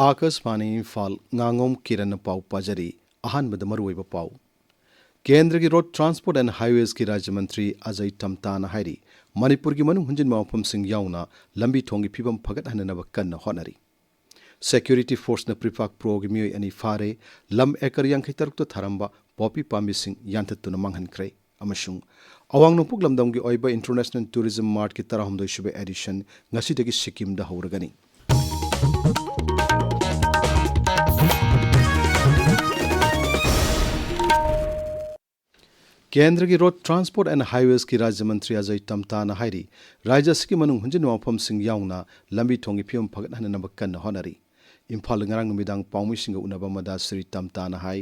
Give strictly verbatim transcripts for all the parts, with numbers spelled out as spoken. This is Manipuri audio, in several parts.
ꯑꯥꯀꯥꯁꯕꯥꯅꯤ ꯏꯝꯐꯥꯜ, ꯉꯥꯉꯣꯝ ꯀꯤꯔꯟꯅ ꯄꯥꯎ ꯄꯥꯖꯔꯤ꯫ ꯑꯍꯥꯟꯕꯗ ꯃꯔꯨꯑꯣꯏꯕ ꯄꯥꯎ꯫ ꯀꯦꯟꯗ꯭ꯔꯒꯤ ꯔꯣꯗ ꯇ꯭ꯔꯥꯟꯁꯄꯣꯔꯠ ꯑꯦꯟ ꯍꯥꯏꯋꯦꯁꯀꯤ ꯔꯥꯖ꯭ꯌ ꯃꯟꯇ꯭ꯔꯤ ꯑꯖꯌ ꯇꯝꯇꯥꯅ ꯍꯥꯏꯔꯤ, ꯃꯅꯤꯄꯨꯔꯒꯤ ꯃꯅꯨꯡ ꯍꯨꯟꯖꯤꯟꯕ ꯃꯐꯝꯁꯤꯡ ꯌꯥꯎꯅ ꯂꯝꯕꯤ ꯊꯣꯡꯒꯤ ꯐꯤꯕꯝ ꯐꯒꯠꯍꯟꯅꯅꯕ ꯀꯟꯅ ꯍꯣꯠꯅꯔꯤ꯫ ꯁꯦꯀ꯭ꯌꯨꯔꯤꯇꯤ ꯐꯣꯔꯁꯅ ꯄ꯭ꯔꯤꯐꯥꯛ ꯄ꯭ꯔꯣꯒꯤ ꯃꯤꯑꯣꯏ ꯑꯅꯤ ꯐꯥꯔꯦ꯫ ꯂꯝ ꯑꯦꯀꯔ ꯌꯥꯡꯈꯩ ꯇꯔꯨꯛꯇ ꯊꯥꯔꯝꯕ ꯄꯣꯄꯤ ꯄꯥꯝꯕꯤꯁꯤꯡ ꯌꯥꯟꯊꯠꯇꯨꯅ ꯃꯥꯡꯍꯟꯈ꯭ꯔꯦ꯫ ꯑꯃꯁꯨꯡ ꯑꯋꯥꯡ ꯅꯣꯡꯄꯣꯛ ꯂꯝꯗꯝꯒꯤ ꯑꯣꯏꯕ ꯏꯟꯇꯔꯅꯦꯁꯅꯦꯜ ꯇꯨꯔꯤꯖꯝ ꯃꯥꯔꯠꯀꯤ ꯇꯔꯥꯍꯨꯝꯗꯣꯏ ꯁꯨꯕ ꯑꯦꯗꯤꯁꯟ ꯉꯁꯤꯗꯒꯤ ꯁꯤꯛꯀꯤꯝꯗ ꯍꯧꯔꯒꯅꯤ꯫ ꯀꯦꯟꯗ꯭ꯔꯒꯤ ꯔꯣꯗ ꯇ꯭ꯔꯥꯟꯁꯄꯣꯔꯠ ꯑꯦꯟ ꯍꯥꯏꯋꯦꯁꯀꯤ ꯔꯥꯖ꯭ꯌ ꯃꯟꯇ꯭ꯔꯤ ꯑꯖꯌ ꯇꯝꯇꯥꯅ ꯍꯥꯏꯔꯤ, ꯔꯥꯖ꯭ꯌ ꯑꯁꯤꯒꯤ ꯃꯅꯨꯡ ꯍꯨꯟꯖꯤꯟꯕ ꯃꯐꯝꯁꯤꯡ ꯌꯥꯎꯅ ꯂꯝꯕꯤ ꯊꯣꯡꯒꯤ ꯐꯤꯕꯝ ꯐꯒꯠꯍꯟꯅꯅꯕ ꯀꯟꯅ ꯍꯣꯠꯅꯔꯤ꯫ ꯏꯝꯐꯥꯜꯗ ꯉꯔꯥꯡ ꯅꯨꯃꯤꯗꯥꯡ ꯄꯥꯎꯃꯤꯁꯤꯡꯒ ꯎꯅꯕ ꯑꯃꯗ ꯁ꯭ꯔꯤ ꯇꯝꯇꯥꯅ ꯍꯥꯏ,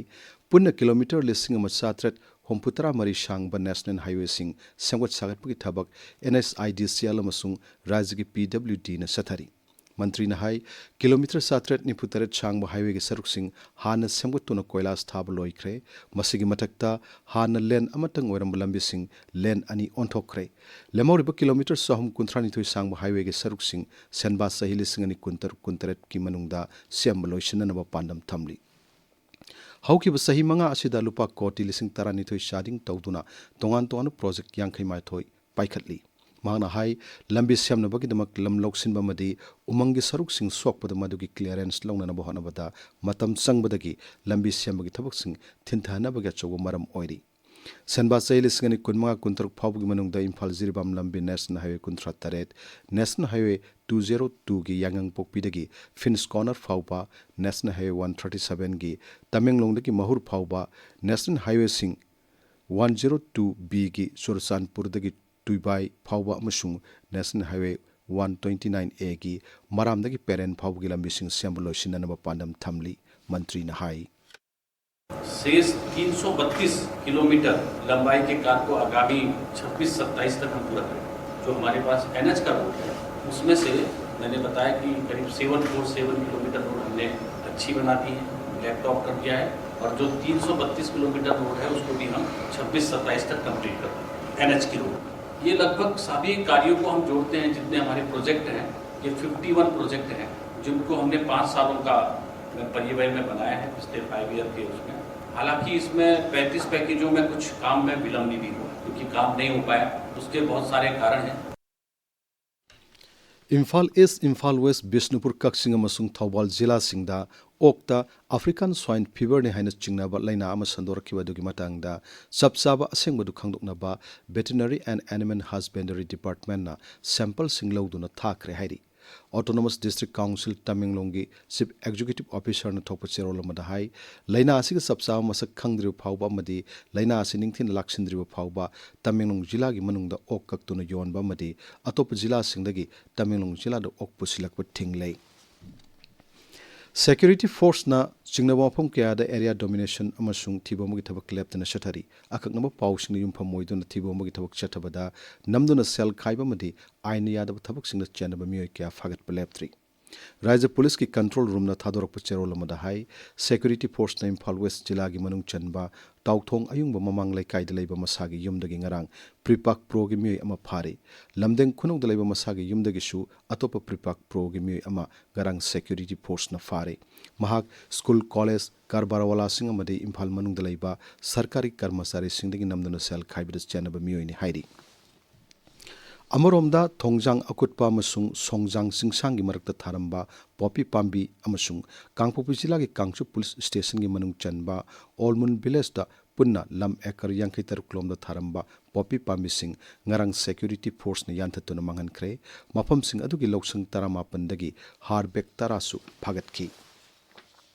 ꯄꯨꯟꯅ ꯀꯤꯂꯣꯃꯤꯇꯔ ꯂꯤꯁꯤꯡ ꯑꯃ ꯆꯥꯇ꯭ꯔꯦꯠ ꯍꯨꯝꯐꯨꯇꯔꯥ ꯃꯔꯤ ꯁꯥꯡꯕ ꯅꯦꯁꯅꯦꯜ ꯍꯥꯏꯋꯦꯁꯤꯡ ꯁꯦꯝꯒꯠ ꯁꯥꯒꯠꯄꯒꯤ ꯊꯕꯛ and S I D C L ꯑꯃꯁꯨꯡ ꯔꯥꯖ꯭ꯌꯒꯤ ꯄꯤ ꯗꯕ꯭ꯂꯤꯎ ꯗꯤꯅ ꯆꯠꯊꯔꯤ꯫ ꯃꯟꯇ꯭ꯔꯤꯅ ꯍꯥꯏ, ꯀꯤꯂꯣꯃꯤꯇꯔ ꯆꯥꯇ꯭ꯔꯦꯠ ꯅꯤꯐꯨꯇꯔꯦꯠ ꯁꯥꯡꯕ ꯍꯥꯏꯋꯦꯒꯤ ꯁꯔꯨꯛꯁꯤꯡ ꯍꯥꯟꯅ ꯁꯦꯝꯒꯠꯇꯨꯅ ꯀꯣꯏꯂꯥꯁ ꯊꯥꯕ ꯂꯣꯏꯈ꯭ꯔꯦ꯫ ꯃꯁꯤꯒꯤ ꯃꯊꯛꯇ ꯍꯥꯟꯅ ꯂꯦꯟ ꯑꯃꯇꯪ ꯑꯣꯏꯔꯝꯕ ꯂꯝꯕꯤꯁꯤꯡ ꯂꯦꯟ ꯑꯅꯤ ꯑꯣꯟꯊꯣꯛꯈ꯭ꯔꯦ꯫ ꯂꯦꯝꯍꯧꯔꯤꯕ ꯀꯤꯂꯣꯃꯤꯇꯔ ꯆꯍꯨꯝ ꯀꯨꯟꯊ꯭ꯔꯥꯅꯤꯊꯣꯏ ꯁꯥꯡꯕ ꯍꯥꯏꯋꯦꯒꯤ ꯁꯔꯨꯛꯁꯤꯡ ꯁꯦꯟꯕꯥ ꯆꯍꯤ ꯂꯤꯁꯤꯡ ꯑꯅꯤ ꯀꯨꯟꯇꯔꯨꯛ ꯀꯨꯟꯇꯔꯦꯠꯀꯤ ꯃꯅꯨꯡꯗ ꯁꯦꯝꯕ ꯂꯣꯏꯁꯤꯟꯅꯅꯕ ꯄꯥꯟꯗꯝ ꯊꯝꯂꯤ꯫ ꯍꯧꯈꯤꯕ ꯆꯍꯤ ꯃꯉꯥ ꯑꯁꯤꯗ ꯂꯨꯄꯥ ꯀꯣꯇꯤ ꯂꯤꯁꯤꯡ ꯇꯔꯥꯅꯤꯊꯣꯏ ꯆꯥꯗꯤꯡ ꯇꯧꯗꯨꯅ ꯇꯣꯉꯥꯟ ꯇꯣꯉꯥꯟꯕ ꯄ꯭ꯔꯣꯖꯦꯛ ꯌꯥꯡꯈꯩ ꯃꯥꯊꯣꯏ ꯄꯥꯏꯈꯠꯂꯤ꯫ ꯃꯍꯥꯛꯅ ꯍꯥꯏ, ꯂꯝꯕꯤ ꯁꯦꯝꯅꯕꯒꯤꯗꯃꯛ ꯂꯝ ꯂꯧꯁꯤꯟꯕ ꯑꯃꯗꯤ ꯎꯃꯪꯒꯤ ꯁꯔꯨꯛꯁꯤꯡ ꯁꯣꯛꯄꯗ ꯃꯗꯨꯒꯤ ꯀ꯭ꯂꯤꯌꯥꯔꯦꯟꯁ ꯂꯧꯅꯅꯕ ꯍꯣꯠꯅꯕꯗ ꯃꯇꯝ ꯆꯪꯕꯗꯒꯤ ꯂꯝꯕꯤ ꯁꯦꯝꯕꯒꯤ ꯊꯕꯛꯁꯤꯡ ꯊꯤꯟꯊꯍꯟꯅꯕꯒꯤ ꯑꯆꯧꯕ ꯃꯔꯝ ꯑꯣꯏꯔꯤ꯫ ꯁꯦꯟꯕꯥ ꯆꯍꯤ ꯂꯤꯁꯤꯡ ꯑꯅꯤ ꯀꯨꯟꯃꯉꯥ ꯀꯨꯟꯇꯔꯨꯛ ꯐꯥꯎꯕꯒꯤ ꯃꯅꯨꯡꯗ ꯏꯝꯐꯥꯜ ꯖꯤꯔꯤꯕꯥꯝ ꯂꯝꯕꯤ ꯅꯦꯁꯅꯦꯜ ꯍꯥꯏꯋꯦ ꯀꯨꯟꯊ꯭ꯔꯥ ꯇꯔꯦꯠ, ꯅꯦꯁꯅꯦꯜ ꯍꯥꯏꯋꯦ ꯇꯨ ꯖꯦꯔꯣ ꯇꯨꯒꯤ ꯌꯥꯏꯉꯪꯄꯣꯛꯄꯤꯗꯒꯤ ꯐꯤꯟꯁ ꯀꯣꯔꯅꯔ ꯐꯥꯎꯕ, ꯅꯦꯁꯅꯦꯜ ꯍꯥꯏꯋꯦ ꯋꯥꯟ ꯊꯥꯔꯇꯤ ꯁꯚꯦꯟꯒꯤ ꯇꯃꯦꯡꯂꯣꯡꯗꯒꯤ ꯃꯍꯨꯔ ꯐꯥꯎꯕ, ꯅꯦꯁꯅꯦꯜ ꯍꯥꯏꯋꯦꯁꯤꯡ ꯋꯥꯟ ꯖꯦꯔꯣ ꯇꯨ ꯕꯤꯒꯤ ꯆꯨꯔꯆꯥꯟꯄꯨꯔꯗꯒꯤ ꯇꯨꯏꯕꯥꯏ ꯐꯥꯎꯕ ꯑꯃꯁꯨꯡ national highway one twenty nine ꯑꯦꯒꯤ ꯃꯔꯥꯝꯗꯒꯤ ꯄꯦꯔꯦꯟ ꯐꯥꯎꯕꯒꯤ ꯂꯝꯕꯤꯁꯤꯡ ꯁꯦꯝꯕ ꯂꯣꯏꯁꯤꯟꯅꯅꯕ ꯄꯥꯟꯗꯝ ꯊꯝꯂꯤ, ꯃꯟꯇ꯭ꯔꯤꯅ ꯍꯥꯏ꯫ शेष तीन सौ बत्तीस किलोमीटर लंबाई के कार्य को आगामी छब्बीस सत्ताईस तक हम पूरा करेंगे। जो हमारे पास एनएच का रोड है, उसमें से मैंने बताया कि करीब seven four seven kilometre road हमने अच्छी बना दी है, ब्लैक टॉप कर दिया है, और जो तीन सौ बत्तीस किलोमीटर रोड है, उसको भी हम छब्बीस सत्ताईस तक कंप्लीट कर देंगे, एनएच की रोड। ये लगभग सभी कार्यों को हम जोड़ते हैं, जितने हमारे प्रोजेक्ट हैं, ये फिफ्टी वन प्रोजेक्ट हैं, जिनको हमने पाँच सालों का परिव्यय में बनाया है पिछले फाइव ईयर के उसमें। हालांकि इसमें पैंतीस पैकेजों में कुछ काम में विलंब भी हुआ, क्योंकि काम नहीं हो पाया, उसके बहुत सारे कारण हैं। ꯏꯝꯐꯥꯜ ꯏꯁ꯭ꯠ, ꯏꯝꯐꯥꯜ ꯋꯦꯁ꯭ꯠ, ꯕꯤꯁꯅꯨꯄꯨꯔ, ꯀꯛꯆꯤꯡ ꯑꯃꯁꯨꯡ ꯊꯧꯕꯥꯜ ꯖꯤꯂꯥꯁꯤꯡꯗ ꯑꯣꯛꯇ ꯑꯐ꯭ꯔꯤꯀꯥꯟ ꯁ꯭ꯋꯥꯏꯟ ꯐꯤꯚꯔꯅꯤ ꯍꯥꯏꯅ ꯆꯤꯡꯅꯕ ꯂꯥꯏꯅꯥ ꯑꯃ ꯁꯟꯗꯣꯔꯛꯈꯤꯕ ꯑꯗꯨꯒꯤ ꯃꯇꯥꯡꯗ ꯆꯞ ꯆꯥꯕ ꯑꯁꯦꯡꯕꯗꯨ ꯈꯪꯗꯣꯛꯅꯕ Veterinary and Animal Husbandry Departmentꯅ sample ꯁꯤꯡ ꯂꯧꯗꯨꯅ ꯊꯥꯈ꯭ꯔꯦ ꯍꯥꯏꯔꯤ꯫ Autonomous District Council ꯇꯃꯦꯡꯂꯣꯡꯒꯤ Chief Executive Officerꯅ ꯊꯣꯛꯄ ꯆꯦꯔꯣꯜ ꯑꯃꯗ ꯍꯥꯏ, ꯂꯥꯏꯅꯥ ꯑꯁꯤꯒꯤ ꯆꯞ ꯆꯥꯕ ꯃꯁꯛ ꯈꯪꯗ꯭ꯔꯤꯕ ꯐꯥꯎꯕ ꯑꯃꯗꯤ ꯂꯥꯏꯅꯥ ꯑꯁꯤ ꯅꯤꯡꯊꯤꯅ ꯂꯥꯛꯁꯤꯟꯗ꯭ꯔꯤꯕ ꯐꯥꯎꯕ ꯇꯃꯦꯡꯂꯣꯡ ꯖꯤꯂꯥꯒꯤ ꯃꯅꯨꯡꯗ ꯑꯣꯛ ꯀꯛꯇꯨꯅ ꯌꯣꯟꯕ ꯑꯃꯗꯤ ꯑꯇꯣꯞꯄ ꯖꯤꯂꯥꯁꯤꯡꯗꯒꯤ ꯇꯃꯦꯡꯂꯣꯡ ꯖꯤꯂꯥꯗ ꯑꯣꯛ ꯄꯨꯁꯤꯜꯂꯛꯄ ꯊꯤꯡꯂꯦ꯫ Security forceꯅ ꯆꯤꯡꯅꯕ ꯃꯐꯝ ꯀꯌꯥꯗ area domination ꯑꯃꯁꯨꯡ ꯊꯤꯕ ꯑꯃꯒꯤ ꯊꯕꯛ ꯂꯦꯞꯇꯅ ꯆꯠꯊꯔꯤ꯫ ꯑꯀꯛꯅꯕ ꯄꯥꯎꯁꯤꯡꯗ ꯌꯨꯝꯐꯝ ꯑꯣꯏꯗꯨꯅ ꯊꯤꯕ ꯑꯃꯒꯤ ꯊꯕꯛ ꯆꯠꯊꯕꯗ ꯅꯝꯗꯨꯅ ꯁꯦꯜ ꯈꯥꯏꯕ ꯑꯃꯗꯤ ꯑꯥꯏꯟꯅ ꯌꯥꯗꯕ ꯊꯕꯛꯁꯤꯡꯗ ꯆꯦꯟꯅꯕ ꯃꯤꯑꯣꯏ ꯀꯌꯥ ꯐꯥꯒꯠꯄ ꯂꯦꯞꯇ꯭ꯔꯤ꯫ ꯔꯥꯖ꯭ꯌ ꯄꯨꯂꯤꯁꯀꯤ control roomꯅ ꯊꯥꯗꯣꯔꯛꯄ ꯆꯦꯔꯣꯜ ꯑꯃꯗ ꯍꯥꯏ, Security forceꯅ ꯏꯝꯐꯥꯜ ꯋꯦꯁ꯭ꯠ ꯖꯤꯂꯥꯒꯤ ꯃꯅꯨꯡ ꯆꯟꯕ ꯇꯥꯎꯊꯣꯡ ꯑꯌꯨꯡꯕ ꯃꯃꯥꯡ ꯂꯩꯀꯥꯏꯗ ꯂꯩꯕ ꯃꯁꯥꯒꯤ ꯌꯨꯝꯗꯒꯤ ꯉꯔꯥꯡ PREPAK Proꯒꯤ ꯃꯤꯑꯣꯏ ꯑꯃ ꯐꯥꯔꯦ꯫ ꯂꯝꯗꯦꯡ ꯈꯨꯅꯧꯗ ꯂꯩꯕ ꯃꯁꯥꯒꯤ ꯌꯨꯝꯗꯒꯤꯁꯨ ꯑꯇꯣꯞꯄ PREPAK Proꯒꯤ ꯃꯤꯑꯣꯏ ꯑꯃ ꯉꯔꯥꯡ security forceꯅ ꯐꯥꯔꯦ꯫ ꯃꯍꯥꯛ ꯁ꯭ꯀꯨꯜ, ꯀꯣꯂꯦꯖ, ꯀꯔꯕꯥꯔꯋꯥꯂꯥꯁꯤꯡ ꯑꯃꯗꯤ ꯏꯝꯐꯥꯜ ꯃꯅꯨꯡꯗ ꯂꯩꯕ ꯁꯔꯀꯥꯔꯤ ꯀꯔꯃꯆꯥꯔꯤꯁꯤꯡꯗꯒꯤ ꯅꯝꯗꯨꯅ ꯁꯦꯜ ꯈꯥꯏꯕꯗ ꯆꯦꯟꯅꯕ ꯃꯤꯑꯣꯏꯅꯤ ꯍꯥꯏꯔꯤ꯫ ꯑꯃꯔꯣꯝꯗ ꯊꯣꯡꯖꯥꯡ ꯑꯀꯨꯠꯄ ꯑꯃꯁꯨꯡ ꯁꯣꯡꯖꯥꯡ ꯆꯤꯡꯁꯥꯡꯒꯤ ꯃꯔꯛꯇ ꯊꯥꯔꯝꯕ ꯄꯣꯄꯤ ꯄꯥꯝꯕꯤ ꯑꯃꯁꯨꯡ ꯀꯥꯡꯄꯣꯛꯄꯤ ꯖꯤꯂꯥꯒꯤ ꯀꯥꯡꯆꯨꯞ ꯄꯨꯂꯤꯁ ꯁ꯭ꯇꯦꯁꯟꯒꯤ ꯃꯅꯨꯡ ꯆꯟꯕ ꯑꯣꯜꯃꯨꯟ ꯚꯤꯂꯦꯖꯇ ꯄꯨꯟꯅ ꯂꯝ ꯑꯦꯀꯔ ꯌꯥꯡꯈꯩ ꯇꯔꯨꯛ ꯂꯣꯝꯗ ꯊꯥꯔꯝꯕ ꯄꯣꯄꯤ ꯄꯥꯝꯕꯤꯁꯤꯡ ꯉꯔꯥꯡ security forceꯅ ꯌꯥꯟꯊꯠꯇꯨꯅ ꯃꯥꯡꯍꯟꯈ꯭ꯔꯦ꯫ ꯃꯐꯝꯁꯤꯡ ꯑꯗꯨꯒꯤ ꯂꯧꯁꯪ ꯇꯔꯥꯃꯥꯄꯟꯗꯒꯤ ꯍꯥꯔ bag ꯇꯔꯥꯁꯨ ꯐꯥꯒꯠꯈꯤ꯫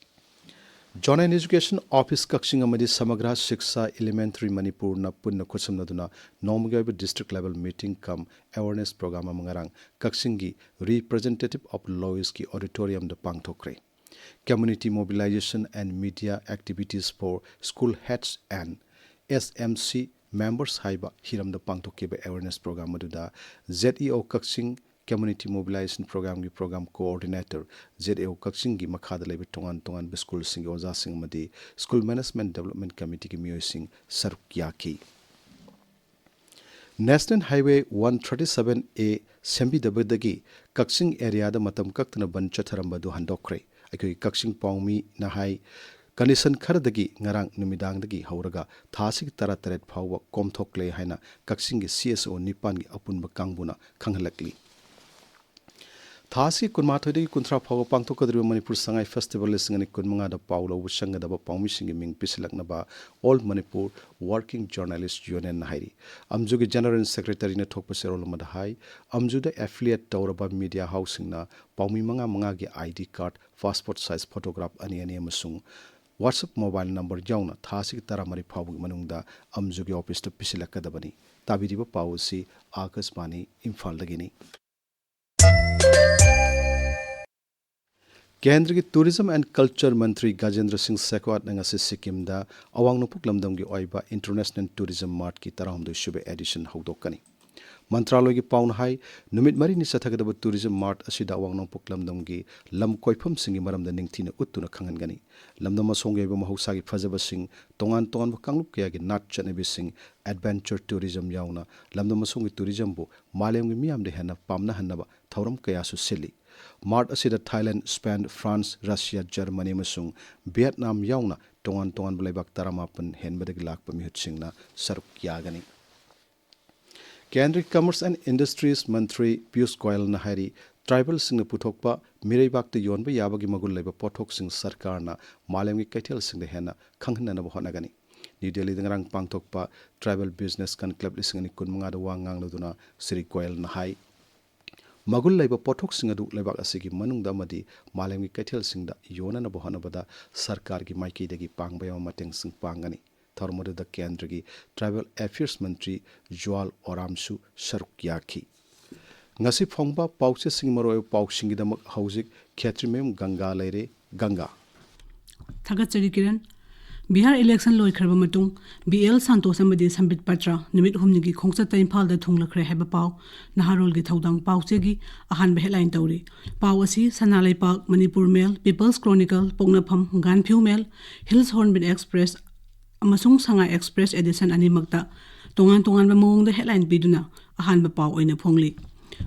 Zone and Education Office ꯀꯛꯆꯤꯡ ꯑꯃꯗꯤ ꯁꯃꯒ꯭ꯔꯥ ꯁꯤꯛꯁꯥ Elementary ꯃꯅꯤꯄꯨꯔꯅ ꯄꯨꯟꯅ ꯈꯨꯠꯁꯝꯅꯗꯨꯅ ꯅꯣꯡꯃꯒꯤ ꯑꯣꯏꯕ district level meeting cum awareness program ꯑꯃ ꯉꯔꯥꯡ ꯀꯛꯆꯤꯡꯒꯤ Representative of Loisꯀꯤ auditoriumꯗ ꯄꯥꯡꯊꯣꯛꯈ꯭ꯔꯦ꯫ Community Mobilization and Media Activities for School Heads and S M C Members ꯍꯥꯏꯕ ꯍꯤꯔꯝꯗ ꯄꯥꯡꯊꯣꯛꯈꯤꯕ awareness program ꯑꯗꯨꯗ Z E O Kakching Community Mobilization Programꯒꯤ Program Coordinator, Z A O ꯀꯛꯆꯤꯡꯒꯤ ꯃꯈꯥꯗ ꯂꯩꯕ ꯇꯣꯉꯥꯟ ꯇꯣꯉꯥꯟꯕ ꯁ꯭ꯀꯨꯜꯁꯤꯡꯒꯤ ꯑꯣꯖꯥꯁꯤꯡ ꯑꯃꯗꯤ School Management Development Committeeꯒꯤ ꯃꯤꯑꯣꯏꯁꯤꯡ ꯁꯔꯨꯛ ꯌꯥꯈꯤ꯫ National Highway one thirty seven A ꯁꯦꯝꯕꯤꯗꯕꯗꯒꯤ ꯀꯛꯆꯤꯡ ꯑꯦꯔꯤꯌꯥꯗ ꯃꯇꯝ ꯀꯛꯇꯅ ꯕꯟ ꯆꯠꯊꯔꯝꯕ ꯑꯗꯨ ꯍꯟꯗꯣꯛꯈ꯭ꯔꯦ꯫ ꯑꯩꯈꯣꯏꯒꯤ ꯀꯛꯆꯤꯡ ꯄꯥꯎꯃꯤꯅ ꯍꯥꯏ, ꯀꯟꯗꯤꯁꯟ ꯈꯔꯗꯒꯤ ꯉꯔꯥꯡ ꯅꯨꯃꯤꯗꯥꯡꯗꯒꯤ ꯍꯧꯔꯒ ꯊꯥ ꯑꯁꯤꯒꯤ ꯇꯔꯥꯇꯔꯦꯠ ꯐꯥꯎꯕ ꯀꯣꯝꯊꯣꯛꯂꯦ ꯍꯥꯏꯅ ꯀꯛꯆꯤꯡꯒꯤ C S O ꯅꯤꯄꯥꯟꯒꯤ ꯑꯄꯨꯟꯕ ꯀꯥꯡꯕꯨꯅ ꯈꯪꯍꯜꯂꯛꯂꯤ꯫ ꯊꯥ ꯑꯁꯤꯒꯤ ꯀꯨꯟꯃꯥꯊꯣꯏꯗꯒꯤ ꯀꯨꯟꯊ꯭ꯔꯥ ꯐꯥꯎꯕ ꯄꯥꯡꯊꯣꯛꯀꯗꯧꯔꯤꯕ ꯃꯅꯤꯄꯨꯔ ꯁꯉꯥꯏ ꯐꯦꯁꯇꯤꯚꯦꯜ ꯂꯤꯁꯤꯡ ꯑꯅꯤ ꯀꯨꯟꯃꯉꯥꯗ ꯄꯥꯎ ꯂꯧꯕ ꯆꯪꯒꯗꯕ ꯄꯥꯎꯃꯤꯁꯤꯡꯒꯤ ꯃꯤꯡ ꯄꯤꯁꯤꯜꯂꯛꯅꯕ All Manipur Working Journalist Unionꯅ ꯍꯥꯏꯔꯤ꯫ ꯑꯝꯖꯨꯒꯤ ꯖꯦꯅꯔꯦꯜ ꯁꯦꯀ꯭ꯔꯦꯇꯔꯤꯅ ꯊꯣꯛꯄ ꯆꯦꯔꯣꯜ ꯑꯃꯗ ꯍꯥꯏ, ꯑꯝꯖꯨꯗ ꯑꯦꯐꯤꯂꯤꯌꯦꯠ ꯇꯧꯔꯕ ꯃꯤꯗꯤꯌꯥ ꯍꯥꯎꯁꯁꯤꯡꯅ ꯄꯥꯎꯃꯤ ꯃꯉꯥ ꯃꯉꯥꯒꯤ I D card, passport size photograph ꯑꯅꯤ ꯑꯅꯤ ꯑꯃꯁꯨꯡ WhatsApp ꯃꯣꯕꯥꯏꯜ ꯅꯝꯕꯔ ꯌꯥꯎꯅ ꯊꯥ ꯑꯁꯤꯒꯤ ꯇꯔꯥꯃꯔꯤ ꯐꯥꯎꯕꯒꯤ ꯃꯅꯨꯡꯗ ꯑꯝꯖꯨꯒꯤ ꯑꯣꯐꯤꯁꯇ ꯄꯤꯁꯤꯜꯂꯛꯀꯗꯕꯅꯤ꯫ ꯇꯥꯕꯤꯔꯤꯕ ꯄꯥꯎ ꯑꯁꯤ ꯑꯥꯀꯥꯁꯕꯥꯅꯤ ꯏꯝꯐꯥꯜꯗꯒꯤꯅꯤ꯫ ꯀꯦꯟꯗ꯭ꯔꯒꯤ Tourism and Culture ꯃꯟꯇ꯭ꯔꯤ ꯒꯖꯦꯟꯗ꯭ꯔ ꯁꯤꯡ ꯁꯦꯈꯋꯥꯠꯅ ꯉꯁꯤ ꯁꯤꯛꯀꯤꯝꯗ ꯑꯋꯥꯡ ꯅꯣꯡꯄꯣꯛ ꯂꯝꯗꯝꯒꯤ ꯑꯣꯏꯕ International Tourism Martꯀꯤ ꯇꯔꯥꯍꯨꯝꯗꯣꯏ ꯁꯨꯕ ꯑꯦꯗꯤꯁꯟ ꯍꯧꯗꯣꯛꯀꯅꯤ꯫ ꯃꯟꯇ꯭ꯔꯥꯂꯣꯏꯒꯤ ꯄꯥꯎꯅ ꯍꯥꯏ, ꯅꯨꯃꯤꯠ ꯃꯔꯤꯅꯤ ꯆꯠꯊꯒꯗꯕ Tourism Mart ꯑꯁꯤꯗ ꯑꯋꯥꯡ ꯅꯣꯡꯄꯣꯛ ꯂꯝꯗꯝꯒꯤ ꯂꯝ ꯀꯣꯏꯐꯝꯁꯤꯡꯒꯤ ꯃꯔꯝꯗ ꯅꯤꯡꯊꯤꯅ ꯎꯠꯇꯨꯅ ꯈꯪꯍꯟꯒꯅꯤ꯫ ꯂꯝꯗꯝ ꯑꯁꯣꯝꯒꯤ ꯑꯣꯏꯕ ꯃꯍꯧꯁꯥꯒꯤ ꯐꯖꯕꯁꯤꯡ, ꯇꯣꯉꯥꯟ ꯇꯣꯉꯥꯟꯕ ꯀꯥꯡꯂꯨꯞ ꯀꯌꯥꯒꯤ ꯅꯥꯠ ꯆꯠꯅꯕꯤꯁꯤꯡ, adventure tourism ꯌꯥꯎꯅ ꯂꯝꯗꯝ ꯑꯁꯣꯝꯒꯤ tourismꯕꯨ ꯃꯥꯂꯦꯝꯒꯤ ꯃꯤꯌꯥꯝꯗ ꯍꯦꯟꯅ ꯄꯥꯝꯅꯍꯟꯅꯕ ꯊꯧꯔꯝ ꯀꯌꯥꯁꯨ ꯁꯤꯜꯂꯤ꯫ Mart ꯑꯁꯤꯗ Thailand, Spain, France, Russia, Germany ꯑꯃꯁꯨꯡ Vietnam ꯌꯥꯎꯅ ꯇꯣꯉꯥꯟ ꯇꯣꯉꯥꯟꯕ ꯂꯩꯕꯥꯛ ꯇꯔꯥꯃꯥꯄꯟ ꯍꯦꯟꯕꯗꯒꯤ ꯂꯥꯛꯄ ꯃꯤꯍꯨꯠꯁꯤꯡꯅ ꯁꯔꯨꯛ ꯌꯥꯒꯅꯤ꯫ ꯀꯦꯟꯗ꯭ꯔꯒꯤ Commerce and Industries ꯃꯟꯇ꯭ꯔꯤ ꯄꯤꯌꯨꯁ ꯒꯣꯌꯜꯅ ꯍꯥꯏꯔꯤ, ꯇ꯭ꯔꯥꯏꯕꯦꯜꯁꯤꯡꯅ ꯄꯨꯊꯣꯛꯄ ꯃꯤꯔꯩꯕꯥꯛꯇ ꯌꯣꯟꯕ ꯌꯥꯕꯒꯤ ꯃꯒꯨꯟ ꯂꯩꯕ ꯄꯣꯠꯊꯣꯛꯁꯤꯡ ꯁꯔꯀꯥꯔꯅ ꯃꯥꯂꯦꯝꯒꯤ ꯀꯩꯊꯦꯜꯁꯤꯡꯗ ꯍꯦꯟꯅ ꯈꯪꯍꯟꯅꯅꯕ ꯍꯣꯠꯅꯒꯅꯤ꯫ ꯅ꯭ꯌꯨ ꯗꯦꯜꯂꯤꯗ ꯉꯔꯥꯡ ꯄꯥꯡꯊꯣꯛꯄ Tribal Business Conclave ꯂꯤꯁꯤꯡ ꯑꯅꯤ ꯀꯨꯟꯃꯉꯥꯗ ꯋꯥ ꯉꯥꯡꯂꯗꯨꯅ ꯁ꯭ꯔꯤ ꯒꯣꯌꯜꯅ ꯍꯥꯏ, ꯃꯒꯨꯟ ꯂꯩꯕ ꯄꯣꯠꯊꯣꯛꯁꯤꯡ ꯑꯗꯨ ꯂꯩꯕꯥꯛ ꯑꯁꯤꯒꯤ ꯃꯅꯨꯡꯗ ꯑꯃꯗꯤ ꯃꯥꯂꯦꯝꯒꯤ ꯀꯩꯊꯦꯜꯁꯤꯡꯗ ꯌꯣꯟꯅꯅꯕ ꯍꯣꯠꯅꯕꯗ ꯁꯔꯀꯥꯔꯒꯤ ꯃꯥꯏꯀꯩꯗꯒꯤ ꯄꯥꯡꯕ ꯌꯥꯕ ꯃꯇꯦꯡꯁꯤꯡ ꯄꯥꯡꯒꯅꯤ꯫ ꯊꯧꯔꯝ ꯑꯗꯨꯗ ꯀꯦꯟꯗ꯭ꯔꯒꯤ Tribal Affairs ꯃꯟꯇ꯭ꯔꯤ ꯖ꯭ꯋꯥꯜ ꯑꯣꯔꯥꯝꯁꯨ ꯁꯔꯨꯛ ꯌꯥꯈꯤ꯫ ꯉꯁꯤ ꯐꯣꯡꯕ ꯄꯥꯎꯆꯦꯁꯤꯡꯒꯤ ꯃꯔꯨꯑꯣꯏꯕ ꯄꯥꯎꯁꯤꯡꯒꯤꯗꯃꯛ ꯍꯧꯖꯤꯛ ꯈꯦꯇ꯭ꯔꯤꯃꯌꯨꯝ ꯒꯪꯒꯥ ꯂꯩꯔꯦ꯫ ꯒꯪꯒꯥ꯫ ꯊꯥꯒꯠꯆꯔꯤ ꯀꯤꯔꯟ꯫ ꯕꯤꯍꯥꯔ ꯏꯂꯦꯛꯁꯟ ꯂꯣꯏꯈ꯭ꯔꯕ ꯃꯇꯨꯡ ꯕꯤ ꯑꯦꯜ ꯁꯥꯟꯇꯣꯁ ꯑꯃꯗꯤ ꯁꯝꯕꯤꯠ ꯄꯇ꯭ꯔ ꯅꯨꯃꯤꯠ ꯍꯨꯝꯅꯤꯒꯤ ꯈꯣꯡꯆꯠꯇ ꯏꯝꯐꯥꯜꯗ ꯊꯨꯡꯂꯈ꯭ꯔꯦ ꯍꯥꯏꯕ ꯄꯥꯎ ꯅꯍꯥꯔꯣꯜꯒꯤ ꯊꯧꯗꯥꯡ ꯄꯥꯎꯆꯦꯒꯤ ꯑꯍꯥꯟꯕ ꯍꯦꯗꯂꯥꯏꯟ ꯇꯧꯔꯤ꯫ ꯄꯥꯎ ꯑꯁꯤ ꯁꯅꯥ ꯂꯩꯄꯥꯛ, ꯃꯅꯤꯄꯨꯔ ꯃꯦꯜ, ꯄꯤꯄꯜꯁ ꯀ꯭ꯔꯣꯅꯤꯀꯜ, ꯄꯣꯛꯅꯐꯝ, ꯒꯥꯟꯐꯤꯎ ꯃꯦꯜ, ꯍꯤꯜꯁ ꯍꯣꯔꯟꯕꯤꯜ ꯑꯦꯛꯁꯄ꯭ꯔꯦꯁ ꯑꯃꯁꯨꯡ ꯁꯉꯥꯏ ꯑꯦꯛꯁꯄ꯭ꯔꯦꯁ ꯑꯦꯗꯤꯁꯟ ꯑꯅꯤꯃꯛꯇ ꯇꯣꯉꯥꯟ ꯇꯣꯉꯥꯟꯕ ꯃꯑꯣꯡꯗ headline ꯄꯤꯗꯨꯅ ꯑꯍꯥꯟꯕ ꯄꯥꯎ ꯑꯣꯏꯅ ꯐꯣꯡꯂꯤ꯫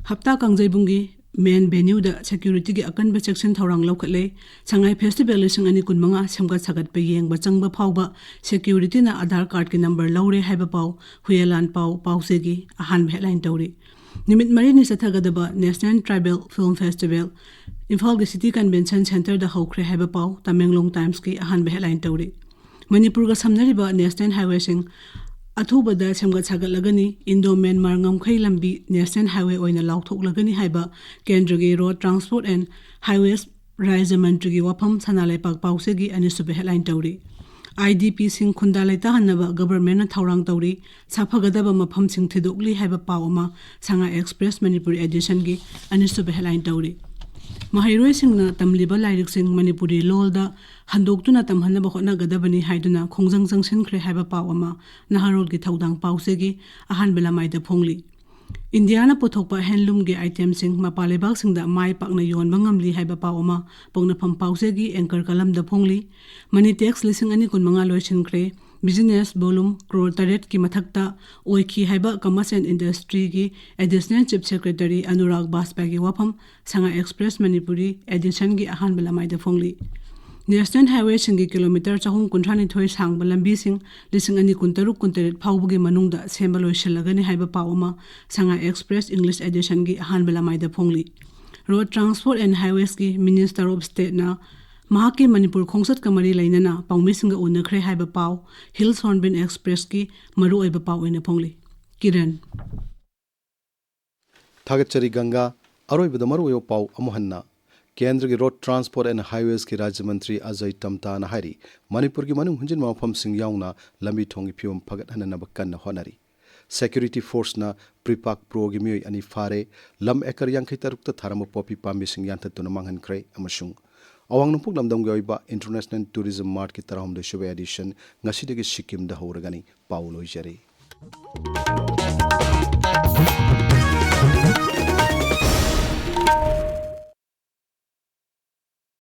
ꯍꯞꯇꯥ ꯀꯥꯡꯖꯩꯕꯨꯡꯒꯤ main venue ꯗ security ꯒꯤ ꯑꯀꯟꯕ ꯆꯦꯛꯁꯤꯟ ꯊꯧꯔꯥꯡ ꯂꯧꯈꯠꯂꯦ꯫ ꯁꯉꯥꯏ festival ꯂꯤꯁꯤꯡ ꯑꯅꯤ ꯀꯨꯟꯃꯉꯥ ꯁꯦꯝꯒꯠ ꯁꯥꯒꯠꯄ ꯌꯦꯡꯕ ꯆꯪꯕ ꯐꯥꯎꯕ security ꯅ Aadhaar card ꯀꯤ number ꯂꯧꯔꯦ ꯍꯥꯏꯕ ꯄꯥꯎ ꯍꯨꯌꯦꯂꯥꯟ ꯄꯥꯎ ꯄꯥꯎꯆꯦꯒꯤ ꯑꯍꯥꯟꯕ headline ꯇꯧꯔꯤ꯫ ꯅꯨꯃꯤꯠ ꯃꯔꯤꯅꯤ ꯆꯠꯊꯒꯗꯕ National Tribal Film Festival ꯏꯝꯐꯥꯜꯒꯤ City Convention Centre ꯗ ꯍꯧꯈ꯭ꯔꯦ ꯍꯥꯏꯕ ꯄꯥꯎ ꯇꯃꯦꯡꯂꯣꯡ Times ꯀꯤ ꯑꯍꯥꯟꯕ headline ꯇꯧꯔꯤ꯫ ꯃꯅꯤꯄꯨꯔꯒ ꯁꯝꯅꯔꯤꯕ national highway ꯁꯤꯡ ꯑꯊꯨꯕꯗ ꯁꯦꯝꯒꯠ ꯁꯥꯒꯠꯂꯒꯅꯤ, Indo Myanmar ꯉꯝꯈꯩ ꯂꯝꯕꯤ national highway ꯑꯣꯏꯅ ꯂꯥꯎꯊꯣꯛꯂꯒꯅꯤ ꯍꯥꯏꯕ ꯀꯦꯟꯗ꯭ꯔꯒꯤ Road Transport and Highways ꯔꯥꯖ꯭ꯌ ꯃꯟꯇ꯭ꯔꯤꯒꯤ ꯋꯥꯐꯝ ꯁꯅꯥ ꯂꯩꯄꯥꯛ ꯄꯥꯎꯆꯦꯒꯤ ꯑꯅꯤꯁꯨꯕ headline ꯇꯧꯔꯤ꯫ IDP ꯁꯤꯡ ꯈꯨꯟꯗꯥ ꯂꯩꯇꯥꯍꯟꯅꯕ government ꯅ ꯊꯧꯔꯥꯡ ꯇꯧꯔꯤ, ꯁꯥꯐꯒꯗꯕ ꯃꯐꯝꯁꯤꯡ ꯊꯤꯗꯣꯛꯂꯤ ꯍꯥꯏꯕ ꯄꯥꯎ ꯑꯃ ꯁꯉꯥꯏ Express ꯃꯅꯤꯄꯨꯔꯤ edition ꯒꯤ ꯑꯅꯤꯁꯨꯕ headline ꯇꯧꯔꯤ꯫ ꯃꯍꯩꯔꯣꯏꯁꯤꯡꯅ ꯇꯝꯂꯤꯕ ꯂꯥꯏꯔꯤꯛꯁꯤꯡ ꯃꯅꯤꯄꯨꯔꯤ ꯂꯣꯜꯗ ꯍꯟꯗꯣꯛꯇꯨꯅ ꯇꯝꯍꯟꯅꯕ ꯍꯣꯠꯅꯒꯗꯕꯅꯤ ꯍꯥꯏꯗꯨꯅ ꯈꯣꯡꯖꯪ ꯆꯪꯁꯤꯟꯈ꯭ꯔꯦ ꯍꯥꯏꯕ ꯄꯥꯎ ꯑꯃ ꯅꯍꯥꯔꯣꯜꯒꯤ ꯊꯧꯗꯥꯡ ꯄꯥꯎꯆꯦꯒꯤ ꯑꯍꯥꯟꯕ ꯂꯃꯥꯏꯗ ꯐꯣꯡꯂꯤ꯫ ꯏꯟꯗꯤꯌꯥꯅ ꯄꯨꯊꯣꯛꯄ handloom ꯒꯤ item ꯁꯤꯡ ꯃꯄꯥꯟ ꯂꯩꯕꯥꯛꯁꯤꯡꯗ ꯃꯥꯏ ꯄꯥꯛꯅ ꯌꯣꯟꯕ ꯉꯝꯂꯤ ꯍꯥꯏꯕ ꯄꯥꯎ ꯑꯃ ꯄꯣꯛꯅꯐꯝ ꯄꯥꯎꯆꯦꯒꯤ anchor column ꯗ ꯐꯣꯡꯂꯤ꯫ Money Text ꯂꯤꯁꯤꯡ ꯑꯅꯤ ꯀꯨꯟꯃꯉꯥ ꯂꯣꯏꯁꯤꯟꯈ꯭ꯔꯦ꯫ Business volume ꯀ꯭ꯔꯣꯔ ꯇꯔꯦꯠꯀꯤ ꯃꯊꯛꯇ ꯑꯣꯏꯈꯤ ꯍꯥꯏꯕ Commerce and Industry ꯒꯤ Additional Chief Secretary ꯑꯅꯨꯔꯥꯒ ꯕꯥꯖꯄꯥꯏꯒꯤ ꯋꯥꯐꯝ ꯁꯉꯥꯏ Express ꯃꯅꯤꯄꯨꯔꯤ edition ꯒꯤ ꯑꯍꯥꯟꯕ ꯂꯃꯥꯏꯗ ꯐꯣꯡꯂꯤ꯫ National highway ꯁꯤꯡꯒꯤ kilometre ꯆꯍꯨꯝ ꯀꯨꯟꯊ꯭ꯔꯥ ꯅꯤꯊꯣꯏ ꯁꯥꯡꯕ ꯂꯝꯕꯤꯁꯤꯡ ꯂꯤꯁꯤꯡ ꯑꯅꯤ ꯀꯨꯟꯇꯔꯨꯛ ꯀꯨꯟꯇꯔꯦꯠ ꯐꯥꯎꯕꯒꯤ ꯃꯅꯨꯡꯗ ꯁꯦꯝꯕ ꯂꯣꯏꯁꯤꯜꯂꯒꯅꯤ ꯍꯥꯏꯕ ꯄꯥꯎ ꯑꯃ ꯁꯉꯥꯏ Express English edition ꯒꯤ ꯑꯍꯥꯟꯕ ꯂꯃꯥꯏꯗ ꯐꯣꯡꯂꯤ꯫ Road Transport and Highways ꯀꯤ Minister of State ꯅ ꯃꯍꯥꯛꯀꯤ ꯃꯅꯤꯄꯨꯔ ꯈꯣꯡꯆꯠꯀ ꯃꯔꯤ ꯂꯩꯅꯅ ꯄꯥꯎꯃꯤꯁꯤꯡꯒ ꯎꯅꯈ꯭ꯔꯦ ꯍꯥꯏꯕ ꯄꯥꯎ Hills Hornbill Express ꯀꯤ ꯃꯔꯨꯑꯣꯏꯕ ꯄꯥꯎ ꯑꯣꯏꯅ ꯐꯣꯡꯂꯤ꯫ ꯀꯤꯔꯟ꯫ ꯊꯥꯒꯠꯆꯔꯤ ꯒꯪꯒꯥ꯫ ꯑꯔꯣꯏꯕꯗ ꯃꯔꯨꯑꯣꯏꯕ ꯄꯥꯎ ꯑꯃꯨꯛ ꯍꯟꯅ꯫ ꯀꯦꯟꯗ꯭ꯔꯒꯤ Road Transport and Highways ꯀꯤ ꯔꯥꯖ꯭ꯌ ꯃꯟꯇ꯭ꯔꯤ ꯑꯖꯌ ꯇꯝꯇꯥꯅ ꯍꯥꯏꯔꯤ, ꯃꯅꯤꯄꯨꯔꯒꯤ ꯃꯅꯨꯡ ꯍꯨꯟꯖꯤꯟꯕ ꯃꯐꯝꯁꯤꯡ ꯌꯥꯎꯅ ꯂꯝꯕꯤ ꯊꯣꯡꯒꯤ ꯐꯤꯕꯝ ꯐꯒꯠꯍꯟꯅꯅꯕ ꯀꯟꯅ ꯍꯣꯠꯅꯔꯤ꯫ Security force ꯅ PREPAK Pro ꯒꯤ ꯃꯤꯑꯣꯏ ꯑꯅꯤ ꯐꯥꯔꯦ꯫ ꯂꯝ acre ꯌꯥꯡꯈꯩ ꯇꯔꯨꯛꯇ ꯊꯥꯔꯝꯕ ꯄꯣꯄꯤ ꯄꯥꯝꯕꯤꯁꯤꯡ ꯌꯥꯟꯊꯠꯇꯨꯅ ꯃꯥꯡꯍꯟꯈ꯭ꯔꯦ ꯑꯃꯁꯨꯡ ꯑꯋꯥꯡ ꯅꯣꯡꯄꯣꯛ ꯂꯝꯗꯝꯒꯤ ꯑꯣꯏꯕ International Tourism Mart ꯀꯤ ꯇꯔꯥꯍꯨꯝꯗꯣꯏ ꯁꯨꯕ edition ꯉꯁꯤꯗꯒꯤ ꯁꯤꯛꯀꯤꯝꯗ ꯍꯧꯔꯒꯅꯤ꯫ ꯄꯥꯎ ꯂꯣꯏꯖꯔꯦ꯫